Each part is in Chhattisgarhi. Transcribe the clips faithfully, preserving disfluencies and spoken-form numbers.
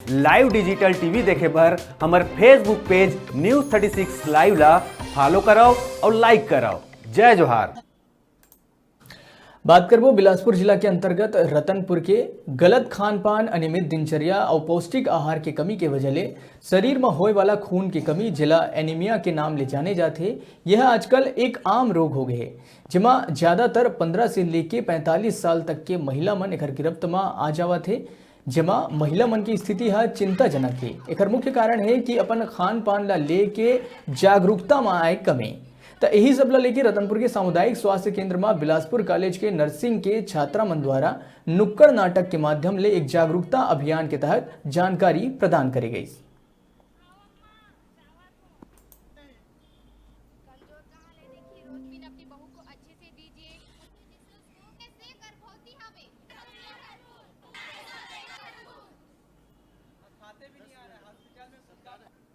लाइव डिजिटल टीवी देखे बर हमर Facebook पेज न्यूज़ थर्टी सिक्स लाइव ला फॉलो करव और लाइक करव। जय जोहार। बात करबो बिलासपुर जिला के अंतर्गत रतनपुर के। गलत खान पान, अनियमित दिनचर्या और पौष्टिक आहार के कमी के वजह ले शरीर म होए वाला खून के कमी, जेला एनीमिया के नाम ले जाने जाथे, यह आजकल एक आम रोग हो गए हे, जेमा ज्यादातर पन्द्रह से लेके पैंतालीस साल तक के महिला मन एकर गिरफ्त म आ जावत हे, जेमा महिला मन के स्थिति ह चिंताजनक हे। एकर मुख्य कारण हे कि अपन खान पान ला लेके जागरूकता म आए कमी। त एही सब ला लेके रतनपुर के सामुदायिक स्वास्थ्य केंद्र म बिलासपुर कॉलेज के नर्सिंग के छात्रा मन द्वारा नुक्कड़ नाटक के माध्यम ले एक जागरूकता अभियान के तहत जानकारी प्रदान करे गई।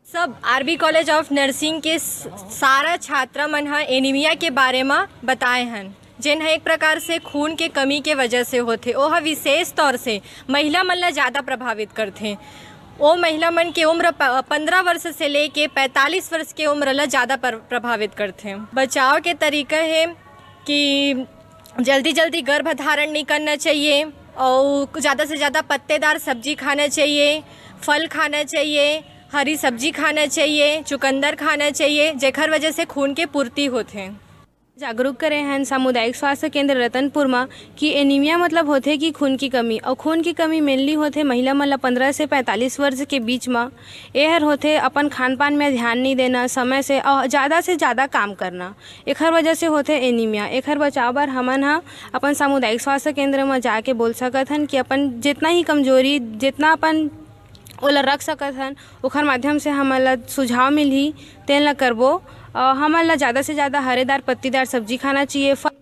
सब आरबी कॉलेज ऑफ नर्सिंग के स-, सारा छात्रा मन ह एनीमिया के बारे म बताए हन, जेन ह एक प्रकार से खून के कमी के वजह से होथे। ओह विशेष तौर से महिला मन ल ज़्यादा प्रभावित करथे। ओ महिला मन के उम्र प-, पन्द्रह वर्ष से लेके पैंतालीस वर्ष के उम्र ल ज़्यादा पर-, प्रभावित करथे। बचाव के तरीका हे कि जल्दी जल्दी गर्भ धारण नहीं करना चाहिए और ज़्यादा से ज़्यादा पत्तेदार सब्जी खाना चाहिए, फल खाना चाहिए, हरी सब्जी खाना चाहिए, चुकंदर खाना चाहिए, जेखर वजह से खून के पूर्ति होथे। जागरूक करे हन सामुदायिक स्वास्थ्य केंद्र रतनपुर म कि एनीमिया मतलब होथे कि खून की कमी, और खून की कमी मेनली होथे महिला मन ल पन्द्रह से पैंतालीस वर्ष के बीच म। एहर होथे अपन खान पान में ध्यान नहीं देना, समय से और ज़्यादा से ज़्यादा काम करना, एखर वजह से होथे एनीमिया। एखर बचाव बर हमन ह अपन सामुदायिक स्वास्थ्य केंद्र म जाके बोल सकत हन कि अपन जितना ही कमजोरी, जितना अपन ओला रख सकत हन, ओखर माध्यम से हमन ला सुझाव मिलही, तेन ला करबो। अ, हमन ला ज़्यादा से ज़्यादा हरेदार पत्तीदार सब्जी खाना चाहिए। फल